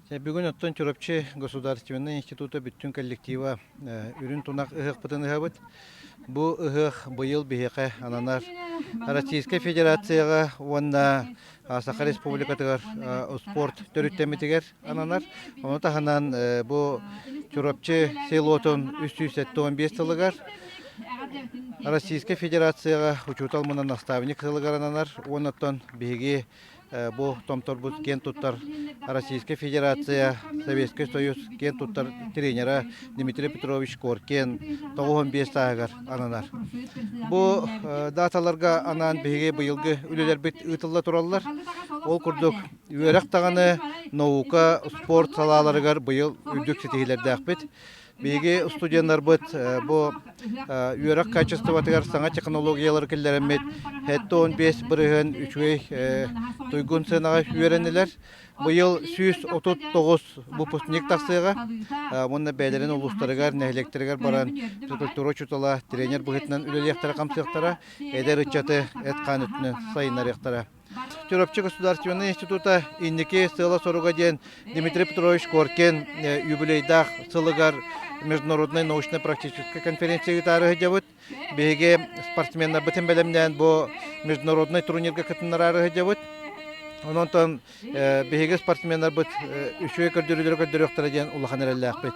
Бүгүн оттон Чурапчы государственнай института бүттүн коллектива үрүн тунах ыһыахпытын ыһабыт. Бу ыһыах быйыл биһиэхэ ананар Российскай Федерацияҕа уонна Саха Республикатыгар спорт төрүттэммитигэр ананар. Ону таһынан бу Чурапчы селотун 375 сылыгар Российскай Федерацияҕа учуутал мунан наставник сылыгар ананар. Уонна оттон биһиги Бу томторбут киэн туттар Российскай Федерация, Советскай Союз киэн туттар тренера Дмитрий Петрович Коркин 95 сааһыгар ананар. Бу даталарга анаан биһиги быйылгы үлэлэрбит ыытылла тураллар. Ол курдук үөрэх даҕаны наука, спорт салааларыгар быйыл үрдүк ситиһиилэрдээхпит. Биһиги студеннарбыт бу үөрэх качествотыгар саҥа технологиялары киллэрэммит 75% үчүгэй туйгун сыанаҕа үөрэннилэр. Быйыл 139 выпускник тахсыаҕа. Уонна бэйэлэрин улуустарыгар, нэһилиэктэригэр баран физкультура учуутала, тренер быһыытынан үлэлиэхтэрэ-хамсыахтара, эдэр ыччаты эт-хаан өттүнэн сайыннарыахтара. Чурапчы государственнай института инники сыала-соруга диэн Дмитрий Петрович Коркин юбилейдаах сылыгар международнай научно-практическай конференция ыытаары сылдьабыт. Биһиги спортсменнарбытын бэлэмнээн бу международнай турнирга кытыннараары сылдьабыт. Онон биһиги спортсменнарбыт үчүгэй көрдөрүүлэри көрдөрүөхтэрэ диэн улахан эрэллээхпит.